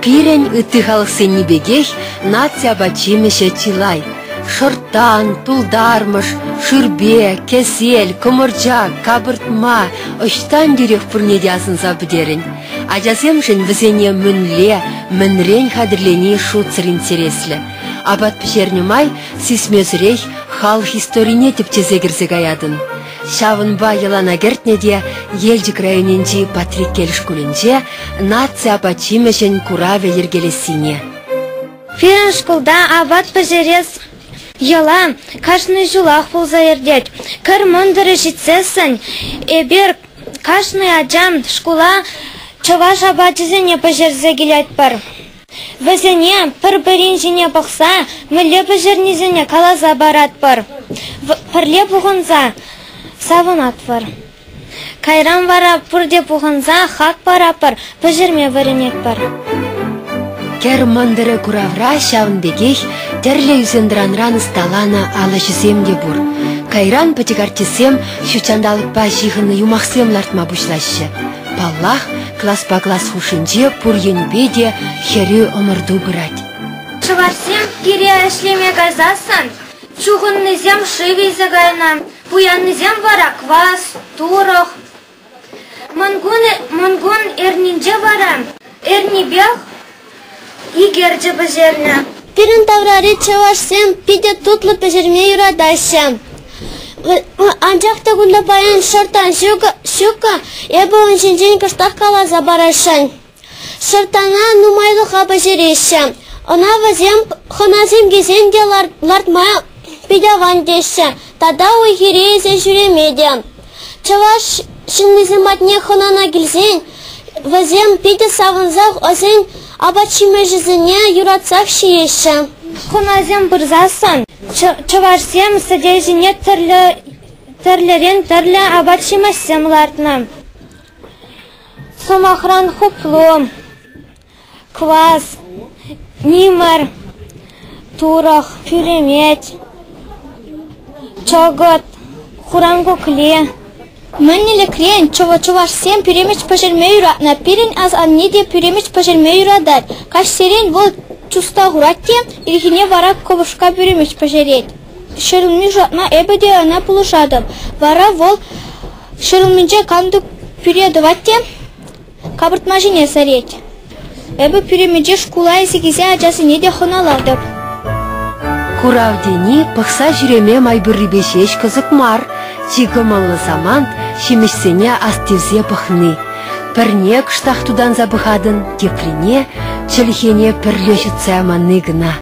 Пирӗн ытти халӑхсенни пекех наци апат-ҫимӗҫӗ чылай. Шӑрттан, тултармӑш, шӳрпе, кӗсел, кӑмӑрча, капӑртма ӑҫтан тӳрех пурне те асӑнса пӗтерӗн. Ачасемшӗн вӗсене мӗнле, мӗнрен хатӗрлени шутсӑр интереслӗ. Апат пӗҫернӗ май сисмесӗрех халӑх историне тӗпчесе кӗрсе каятӑн. Ҫавӑнпа йӑлана кӗртнӗ те Елчӗк районӗнчи Патреккел шкулӗнче наци апат-ҫимӗҫӗн куравӗ йӗркелессине. Пирӗн шкулта апат пӗҫерес йӑла кашни ҫулах пулса иртет. Кӗр мӑнтӑрӗ ҫитсессӗн эпир кашни ача шкула чӑваш апачӗсене пӗҫерсе килетпӗр. Вӗсене пӗр-пӗрин ҫине пӑхса мӗнле пӗҫернисене каласа паратпӑр, пӗрле пухӑнса савӑнатпӑр. Кайран вара пурте пухӑнса хак паратпӑр, пӗҫерме вӗренетпӗр. Кӗр мӑнтӑрӗ куравра ҫавӑн пекех тӗрлӗ ӳсентӑранран ӑсталанӑ ал ӗҫӗсем те пур. Кайран пӗчӗк артистсем ҫутҫанталӑкпа ҫыхӑннӑ юмахсем лартма пуҫлаҫҫӗ. Паллах, класпа класс хушшинче пур енӗпе те хӗрӳ ӑмӑрту пырать. Чӑвашсем пире ӗҫлеме кайсассӑн чухӑннисем шыв илсе кайнӑ, пуяннисем вара квас, турӑх. Мӑнкун, Мӑнкун эрнинче вара эрнипех икерчӗ пӗҫернӗ. Пирӗн таврари чӑвашсем питӗ тутлӑ пӗҫерме юратаҫҫӗ. Анчах та кунта паян шӑрттан ҫук-ха, эпӗ ун ҫинчен кӑштах каласа парасшӑн. Шӑрттана нумайлӑха пӗҫереҫҫӗ. Ӑна вӗсем хӑнасем килсен те лартма пит аван теҫҫӗ тата уй-хире илсе ҫӳреме те. Чӑваш ҫыннисем патне хӑнана килсен вӗсем питӗ савӑнсах вӗсен апат-ҫимӗҫӗсене юратсах ҫиеҫҫӗ. Хӑнасем пырсассӑн чӑвашсем сӗтел ҫине тӗрлӗ тӗрлӗрен тӗрлӗ апат-ҫимӗҫсем лартнӑ. Сӑмахран, хуплу, квас, нимӗр, турӑх, пӳремеч, чӑкӑт, хуран кукли. Мӗн ӗлӗкрен чӑвашсем пӳремеч пӗҫерме юратнӑ. Пирӗн асанне те пӳремеч пӗҫерме юратать. Каҫсерен вӑл чуста хурать те ирхине вара кӑпӑшка пӳремеч пӗҫерет. Ҫӗрулми шуратма эпӗ те ӑна пулӑшатӑп. Вара вӑл ҫӗрулминче кантӑк пӳре тӑвать те капӑртма ҫине сӗрет. Эпӗ пӳремече шкула илсе килсе ачасене те хӑналатӑп. Курав тени пӑхса ҫӳреме май пуррипе ҫеҫ кӑсӑк мар. Чи кӑмӑллӑ самант ҫимӗҫсене астивсе пӑхни. Пӗрне кӑштах тутанса пӑхатӑн, теприне чӗлхене пӗрле ҫӑтса яманни кӑна.